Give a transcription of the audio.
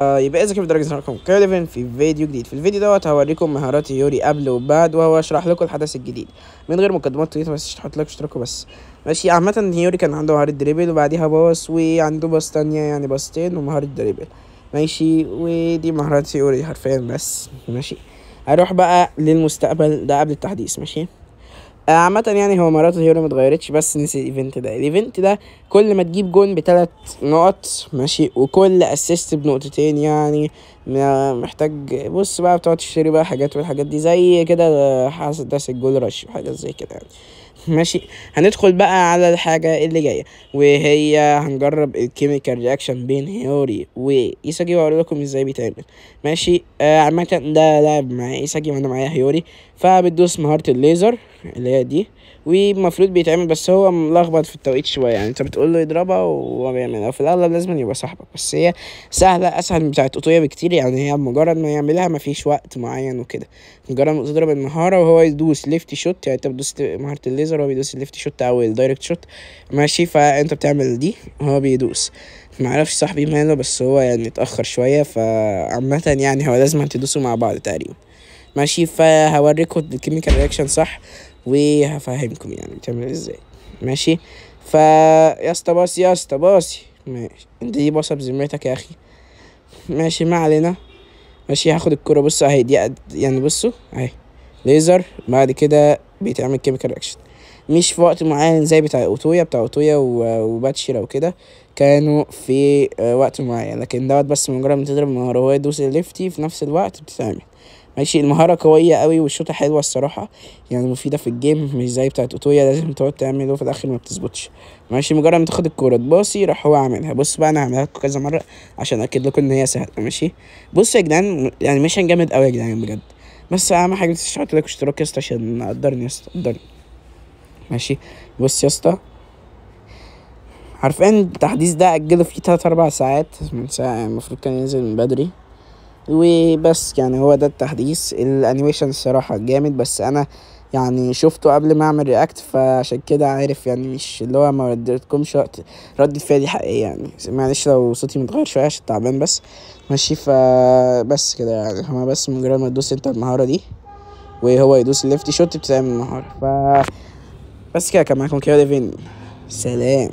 يبقى اذا كيف درجة رقم كيلفن في فيديو جديد. في الفيديو دوت هوريكم مهارات هيوري قبل وبعد، وهو اشرح لكم الحدث الجديد من غير مقدمات طويلة، بس تحط like واشتراك بس. ماشي. عامة هيوري كان عنده مهارة dribble وبعديها pass، وعنده pass تانية يعني باصتين ومهارة dribble. ماشي، ودي مهارات هيوري حرفيا بس. ماشي، هروح بقى للمستقبل ده قبل التحديث. ماشي، عامة يعني هو مهارات هيوري متغيرتش، بس نسي ال event ده. ال event ده كل ما تجيب جون بثلاث نقط، ماشي، وكل assist بنقطتين. يعني محتاج بص بقى بتقعد تشتري بقى حاجات والحاجات دي زي كده، حدث ال Goal Rush وحاجات زي كده يعني. ماشي، هندخل بقى على الحاجة اللي جاية، وهي هنجرب ال chemical reaction بين هيوري وإيساجي، وأقول لكم ازاي بيتعمل. ماشي، عامة ده لاعب مع إيساجي وانا معايا هيوري، فبتدوس مهارة الليزر اللي هي دي، ومفروض بيتعمل، بس هو ملخبط في التوقيت شوية. يعني انت بتقول له يضربها وهو بيعملها، في الأغلب لازم يبقى صاحبك، بس هي سهلة، أسهل من بتاعة أوتويا بكتير. يعني هي مجرد ما يعملها مفيش وقت معين وكده، مجرد ما تضرب المهارة وهو يدوس lefty shot، يعني انت بتدوس مهارة الليزر وهو بيدوس ال lefty shot أو ال direct shot. ماشي، فانت بتعمل دي وهو بيدوس. معرفش صاحبي ماله، بس هو يعني اتأخر شوية، فعامة يعني هو لازم تدوسوا مع بعض تقريبا. ماشي، فهوريكم ال chemical reaction صح، وهفهمكم يعني بتعمل ازاي. ماشي، فا يا اسطى باصي يا اسطى باصي. ماشي، انت دي باصة بذمتك يا اخي. ماشي، ما علينا. ماشي، هاخد الكرة. بصوا اهي دي، يعني بصوا اهي ليزر، بعد كده بيتعمل chemical reaction، مش في وقت معين زي بتاع اوتويا، بتاع اوتويا وباتشيرا وكده كانوا في وقت معين، لكن دوت بس مجرد ما تضرب المهارة وهو يدوس ال lefty في نفس الوقت بتتعمل. ماشي، المهارة قوية قوي والشوطة حلوة الصراحة، يعني مفيدة في ال game، مش زي بتاعت اوتويا لازم تقعد تعمله في الاخر ما بتظبطش. ماشي، مجرد ما تاخد الكورة تباصي راح هو عاملها. بص بقى، انا هعملها لكم كذا مرة عشان اكد لكم ان هي سهلة. ماشي، بصوا يا جدعان، يعني mission جامد قوي يا جدعان بجد. بس اهم حاجة متنساش تحط like واشتراك يا اسطى عشان قدرني يا اسطى، قدرني. ماشي، بص يا اسطى، عارفين التحديث ده اجله فيه 3-4 ساعات من ساعة، يعني المفروض كان ينزل من بدري وبس. يعني هو ده التحديث. ال animation الصراحة جامد، بس انا يعني شفته قبل ما اعمل react، فعشان كده عارف، يعني مش اللي هو ما ردتكمش وقت ردة فعلي حقيقية يعني. معلش لو صوتي متغير شوية عشان تعبان بس. ماشي، فبس كده يعني، هو بس مجرد ما تدوس انت المهارة دي وهو يدوس ال lefty shot بتعمل المهارة. ف بس كده، كان معاكم كيو ديفين، سلام.